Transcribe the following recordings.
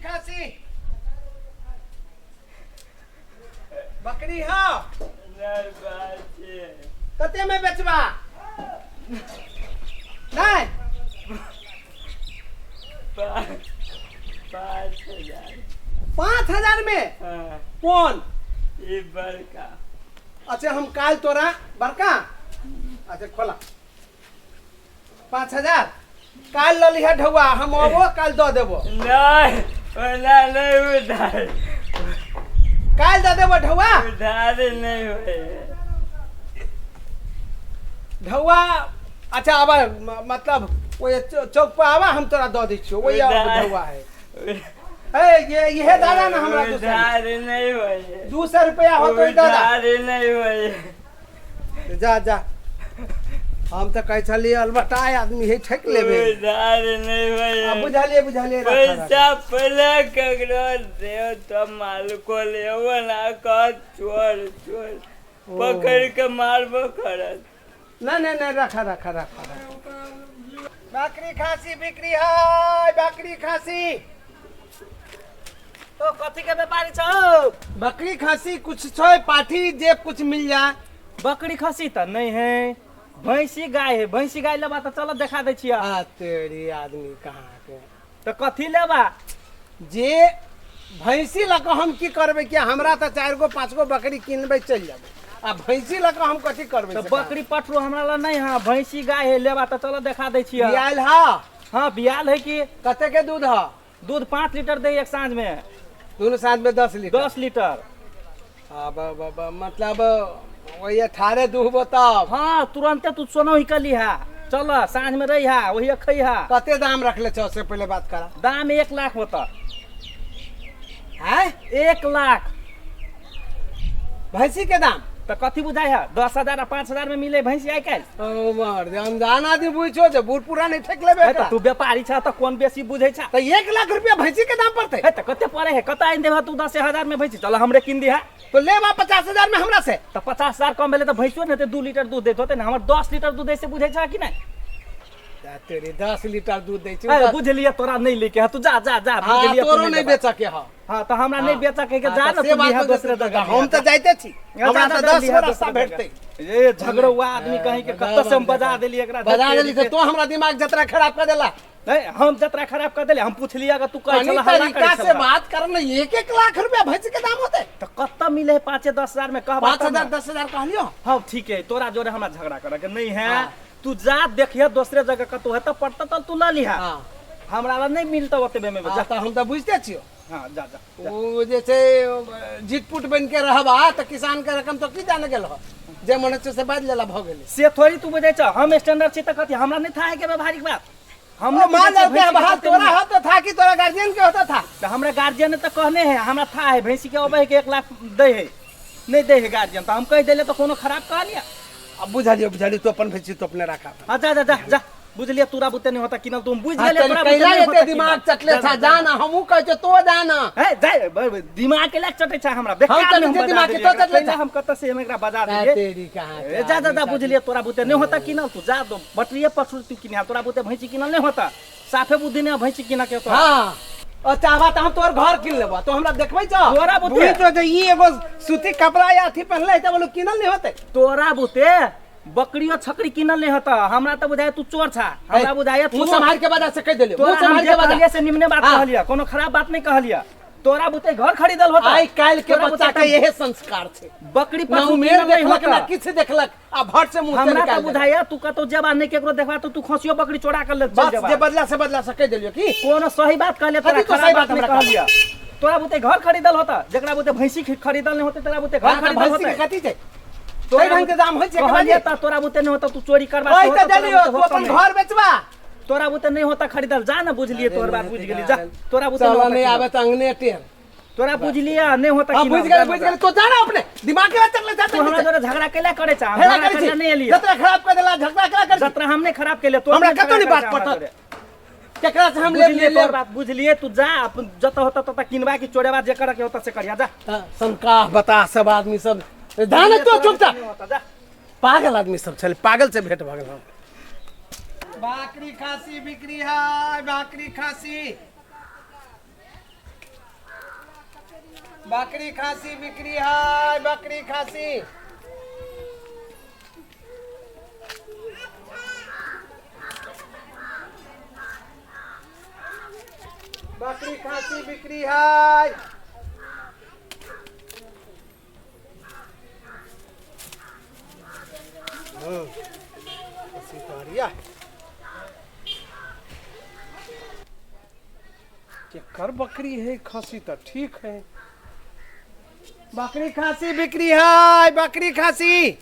खासी बकरी हौ कते में बेचबा नहीं 5,000। 5,000 में? हाँ। कौन? ई बड़का। अच्छा हम काल तोरा बड़का। अच्छा खोला 5,000 काल ल लिहा ढौआ हम अबो काल दऽ देबो। नहीं ओना नहीं उधार। काल दऽ देबो ढौआ। उधार नहीं होए ढौआ। अच्छा आबा मतलब ओहि चौक पर आबा हम तोरा दऽ दै छियौ ओहि उधार। ढौआ है। ए ये इहे दादा ना हमरा उधार नहीं होए 200 रुपया हो तो दादा। उधार नहीं होए। जा जा हम तऽ कहै छलियै अलबटाय आदमी है ठकि लेबै। उधार नहीं होए। आ बुझलियै बुझलियै राखऽ, राखऽ। पैसा पहले ककरो देव तो मालको लेबो ना कह चोर चोर पकड़ के मारबो करत। नहीं नहीं नहीं रखा रखा रखा रखा। बकरी खासी बिक्री है बकरी खासी। तो कथी के व्यापारी छौ? बकरी खासी कुछ छै पाठी जे कुछ मिल जाए। बकरी खसी तऽ नहीं है भैंसी गाय है। भैंसी गाय लेबा तऽ चल देखा दै छियै। आ तेरी आदमी कहाँ के तऽ कथी लेबा? जे भैंसी लऽ कऽ हम की करबै कि हमरा तऽ 4 गो 5 गो बकरी किनबै चलि जेबै आ भैंसी लऽ कऽ हम कथी करबै? तऽ बकरी पठरू हमरा लग नहीं है भैंसी गाय है लेबा तऽ चल देखा दै छियै। बियाल है? हाँ बियाल है। कि कते के दूध है? दूध 5 लीटर दे एक साँझ में। दोनों साँझ में 10 लीटर? 10 लीटर। हाँ, मतलब वही 18 दूहबो तब। हाँ तुरंते तू सोना ही कली है चल साँझ में रही है वही खई है। कते दाम रखले छौ से पहले बात करा। दाम 1 लाख होता है। 1 लाख भैंसी के दाम? तो कथी बुझाय है 10,000 आ 5,000 में मिले भैंसी आइ काल्हि। ओ मर्द अनजान आदमी बुझो जे बूढ़ पुरान नहीं ठेक लेबे तऽ तू व्यापारी छ तऽ कोन बेसी बुझै छ? तऽ 1 लाख रुपया भैंसी के दाम पड़तै। है तऽ कते पड़े है कत आनि देबह तू 10,000 में भैंसी? चल हमरे किन दिहा। तो लेबा 50,000 में हमरा से। तऽ 50,000 कम भेलै तऽ भैंसियो ने हेतै 2 लीटर दूध दैत होतै ने। हमर 10 लीटर दूध दै से बुझै छ कि नहि? तेरी 10 लीटर दूध दै छै। अरे बुझलियै तोरा नहीं लेके है तू जा जा जा। हाँ, बुझलियै तोरो नहीं बेचऽ के है। हाँ तऽ हमरा नहीं बेचऽ के है, जा हाँ, ना से तू बात लिहा तो दोसरे जगह। हम तऽ जाइते छी हमरा तऽ 10 गो रास्ता भेटतै। ए झगड़ौआ आदमी कहीं के कतऽ से हम बजा देलियै एकरा। बजा देली तऽ तो हमरा दिमाग जतरा खराब कर देला। नहीं हम जतरा खराब कर देले हम पूछलियै अगर तू कहै कनी छला हल्ला तरीका करै से छला। बात कर न 1-1 लाख रुपया भैंसी के दाम होतै। तऽ कतऽ मिले है 5-10 हजार में कहबा 5,000 10,000 कहलियो। हाँ ठीक है तोरा जोरे हमरा झगड़ा करे के नहीं है। तू जा देखिए दोसरे जगह कतौ है तऽ पड़तौ तऽ तू लऽ लिहा। हमरा लग नहीं मिलतौ ओतबे में। जा तऽ हम तऽ बुझते छियौ। हाँ जा जा। ओ जे छै जिटपुट बनि के रहबा तऽ किसान के रकम तो की जाने गेल हो जे मन छै से बाजि लेला भऽ गेलै। से थोड़ी तू बुझै छ हम स्टैंडर्ड छी तऽ कथी हमरा नहीं था है के व्यवहारिक बात। हम ओ मान लेते हैं बाहर तोरा होता था कि तोरा गार्जियन के होता था? तऽ हमरा गार्जियन ने तऽ कहने है हमरा था है भैंसी के अबै है के 1 लाख दै है नहीं दै है गार्जियन तऽ हम कहि देलियै तऽ कोनो खराब कहलियै। अब बुझलियो बुझलियो तू अपन भैंसी तो अपने राखा। हाँ जा जा जा जा बुझलियै तोरा बुते नहीं होता किनल तू बुझ हाँ, गेलियै तनी तोरा बुते कैला नहीं एते होता दिमाग किनल। चटले जा, छा जा, जा। जाना हमहूँ कहै छियौ तो जाना। हे जाय दिमाग के लाग चटै छा हमरा बेकार हम तऽ में हम निजे बजा दिमाग के देलियै तो एकरा। चटले कैला छा। हम कतऽ से हम एकरा बजा देलियै। तेरी कहाँ ए, जा जा जा बुझलियै तोरा बुते नहीं होता किनल तू जा दो बटरिये पशु तू किनिहा तोरा बुते भैंसी किनल नहीं होता साफे बुद्धि नहीं भैंसी किना के तोरा। हाँ और चाहबा तऽ हम तोहर घर किन लेबो तो हमरा देखबै छौ। तोरा बुते? बुझि तो जे ई एगो सूती कपड़ा या अथी पहनले है तऽ बोलू किनल नहीं होतै। तोरा बुते बकरियो छकरी किनल नहीं होता हमरा तऽ बुझाय तू चोर छा हमरा बुझाय तू मुंह सम्हार के बजा से कहि देलियौ तोरा मुंह हम सम्हार जे के बजा। कहलियै से निमने बात हाँ। कहलियै कोनो खराब बात नहीं कहलियै। तोरा बुते घर खरीदल होता आइ काल्हि के तोरा बच्चा बुते के इहे संस्कार छै। बकरी ना पशु उमेर किनल नहीं देखलक होता ना किछु देखलक आ भट से मुंह से हमरा तऽ निकालि देलक। बुझाय तू कतौ जेबा नहीं केकरो देखबा तऽ तू खसियो बकरी चोरा के ले चलि बस जेबा। जे बदला से बदला से कहि देलियौ की कोनो सही बात कहलियै तोरा कथी तो खराब सही बात बात नहीं हमरा कहलियै। तोरा बुते घर खरीदल होता जेकरा बुते भैंसी खरीदल नहीं होते तोरा बुते घर हाँ, तऽ खरीदल भैंसी के होता। कथी छै तोरा रंग के दाम होइ छै कहलियै तऽ तोरा बुते नहीं होता तू चोरी करबा ओइ तऽ देलियौ तू अपन घर बेचबा तोरा बुते नहीं होता खरीदल जा ना बुझलियै तोहर बात बुझ गेली जा तोरा बुते चल नहीं नहीं होता आबे तऽ अंगने टेर तोरा बुझलियै नहीं होता हां किनल, बुझ जा गेलै ना, बुझ जा। गेलै तो जा ना अपने दिमाग के चकले जा तू हमरा जोरे झगड़ा कैला करे छा हम हेला झगड़ा करै करला छी नहीं एलियै जतरा खराब कर देला झगड़ा केला करै छी जतरा हम नहीं खराब केलियै तो हमरा कतौ नहीं बात पटत केकरा से हम लेब बुझलियै ले तोहर लेब बात बुझलियै तू जा अपन जतऽ होता ततऽ किनबा कि चोरेबा जे करे के होता से करिया जा। शंका बता सब आदमी सब धान तो चुपचाप नहीं होता, जा। पागल आदमी सब छलै पागल से भेंट भऽ गेल हम। बकरी खासी बिक्री है बकरी खासी। बकरी खांसी बिक्री है, बकरी खांसी। बकरी खांसी बिक्री है। सितारिया केकर बकरी है खांसी तो ठीक है। बकरी खांसी बिक्री है, बकरी खांसी।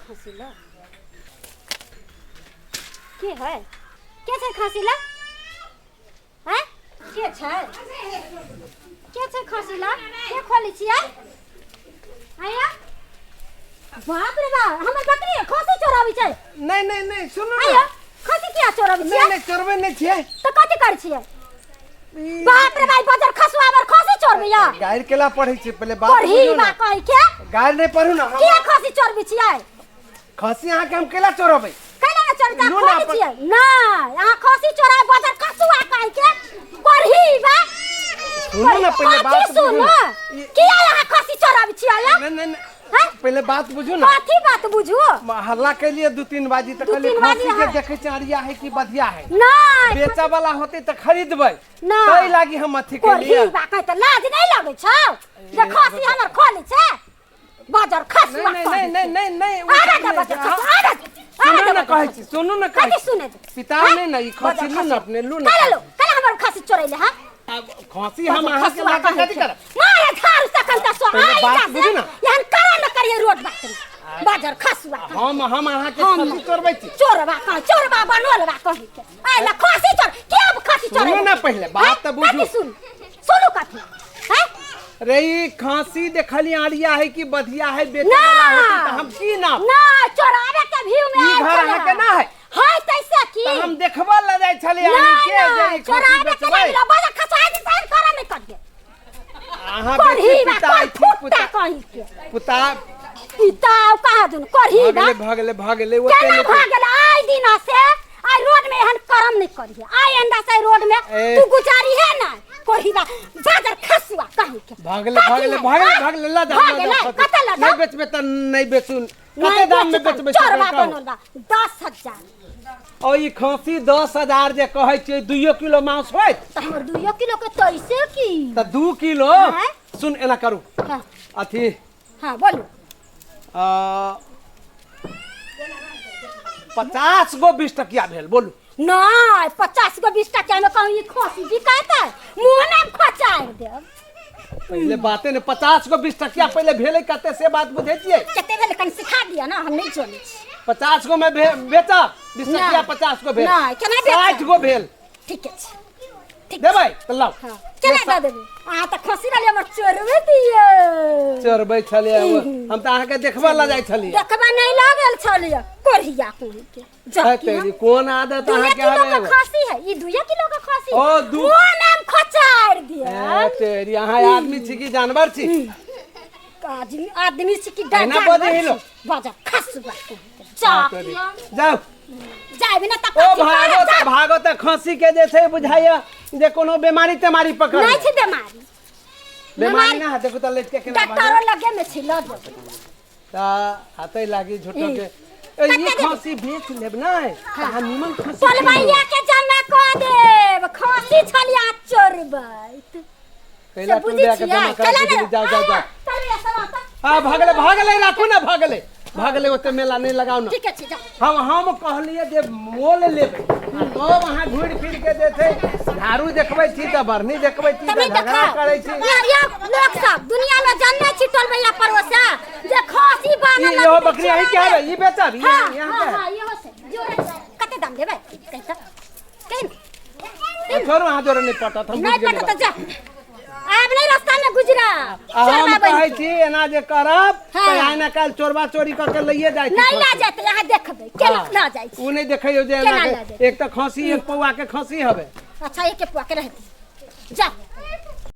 खांसी ला के है? के छै खांसी ला? हैं? के छै? के छै खांसी ला? के खोलै छियै? आया बाप रे बाप, हमर बकरी खांसी चोराबै छै। नहीं नहीं नहीं, सुनू ना। आया खांसी किया चोराबै छियै? नहीं नहीं, चोरबै नहीं छियै। त कथि करै छियै? बाप रे बाप, बजर खसुआ बर खांसी चोरबै या? गायर केला पढ़ै छियै पहिले बात पढ़ी बा कहै के? गायर नहीं पढ़ू ना। किया खांसी चोरबै छियै? खांसी अहाँ के हम केला चोरबै? केला ना चोरबै, खोलै छियै। नहीं, अहाँ खांसी चोराय बजर खसुआ कहै के? पढ़ी बा। सुनू ना पहिले बात सुनू। किया अहाँ खांसी चोराबै छियै? नहीं नहीं, पहले बात बुझू ना। कथी बात बुझू? हल्ला के लिए दू तीन बाजी तक कहलिए खांसी के देखे छै अरिया है कि बधिया है। नहीं, बेचा वाला होते त खरीदबै। नहीं, तै लागी हम अथी के लिए। कोही बा कहै त लाज नहीं लगै छौ जे खांसी हमर खोलै छै बाजार खसुआ। नहीं नहीं नहीं नहीं नहीं, आरा दे बाजार खसुआ, आरा सुनू ना कहै छी, सुनू ना कहै कथी सुनै? पिता नहीं ना, ई खांसी लू ना अपने लू ना। काला लो, काला हमर खांसी चोरैले। हां, अब खांसी हम अहाँ के लागे कथी करब? मारे झाड़ू सकल त सो पहिले बात बुझू ना। एहन करा न करिए रोड बात बाजार खसुआ। हम अहाँ के खांसी चोरबै छी। चोरबा कह, चोरबा बनोलबा कहि के आइ ला खांसी चोर के अब खांसी चोर। सुनू ना पहिले बात त बुझू। कथी सुन? सुनू कथी? हैं रे, ई खांसी देखली आरिया है कि बधिया है, बेचे वाला है त हम की ना ना चोराबे के भीव में ई घर अहाँ के ना है। हाय तैसे की त हम देखबा ल जाय छली आनी के जे ई खांसी चोराबे के बेचबै। बाजार खसुआ जे साइन करा नहीं करिए। अहाँ बेटी पिता पुता कहि के पुता पिता कहा दुन करही बा। भगले भगले ओते नहीं भगले। आइ दिना से आइ रोड में एहन करम नहीं करिए। आइ अंडा से रोड में तू गुजारी है ना करही बा बाजार खसुआ कहि के। भगले भगले भगले भगले ला जा कत ला नहीं बेचबे त नहीं बेचू। कते दाम में बेचबे? चोरबा बनल बा 10,000। ओ ई खांसी 10,000 जे कहै छियै 2 किलो मांस होयत त हमर 2 किलो के तैसे की त 2 किलो। सुन एना करू। हां अथी हां बोलू। 50 गो 20 टकिया भेल बोलू। नहीं 50 गो 20 टकिया में कहूं ई खांसी बिकायतै मुंह ने खचाय देब। पहिले बाते ने 50 गो 20 टकिया पहिले भेलै कते से बात बुझै छियै? कते भेलै कनि सिखा दिया ना, हम नहीं जानै छी। 50 गो में बेचब 20 टकिया 50 गो भेल। नहीं केना बेचब? 60 गो भेल। ठीक छै ठीक देबै त लाउ। हां केना दऽ देबै? अहाँ त खसी रहलियै हमर चोरबै दियै। चोरबै छलियै हम त अहाँ के देखबा ल जाइ छलियै। देखबा नहीं लागल छलियै कोढ़िया कोन के तेरी कोन आदत अहाँ के हवे? खांसी है ई 2 किलो के खांसी। ओ दू नाम खचार दिया। ए तेरी अहाँ आदमी छी कि जानवर छी? आदमी आदमी छी कि जानवर? बाजा खसुआ जा जाओ जाबे ना त ओ भागो त भागो त खांसी के जे छै बुझाइया जे कोनो बीमारी तेमारी पकड़ नहीं छै। बीमारी बीमारी ना देखो त लेट के केना डॉक्टरो लगे में छै ल जाओ त हाथे लागी झूठो के। ए ई खांसी बेच लेब नै अहाँ निमन खांसी टोलबैया के जमा क देब। खांसी छलिया चोरबै कैला टोलबैया के जमा कर जाओ जाओ जाओ। हां भागले भागले राखू ना भागले भागले ओते मेला नहीं लगाओ ना। ठीक है जाओ। हम कहलिए जे मोल लेबै तब अहाँ घुरि फिर के जे छै झाड़ू देखबै छी त बरनी देखबै छी त झगड़ा करै छी। या लोक सब दुनिया में जानने छी टोलबैया पड़ोसा जे खांसी बानल ई इहो बकरी अहीं के हवे ई बेचब ई यहाँ के। हां इहो से जोरे कते दाम देबै कहि त कहि छोड़ू अहाँ जोरे नहीं पटत हम नहीं पटत जा आब नहीं रास्ता में गुजरा। हम कहै छी एना जे करब त आइ ना काल चोरबा चोरी क के लइए जाइ छी। नहीं ला जात यहाँ देखबै केना ला जाइ छी। उ नहीं देखैयो जे एना एक त खांसी एक पौआ के खांसी हवे। अच्छा, एक पुआ के रहती जा।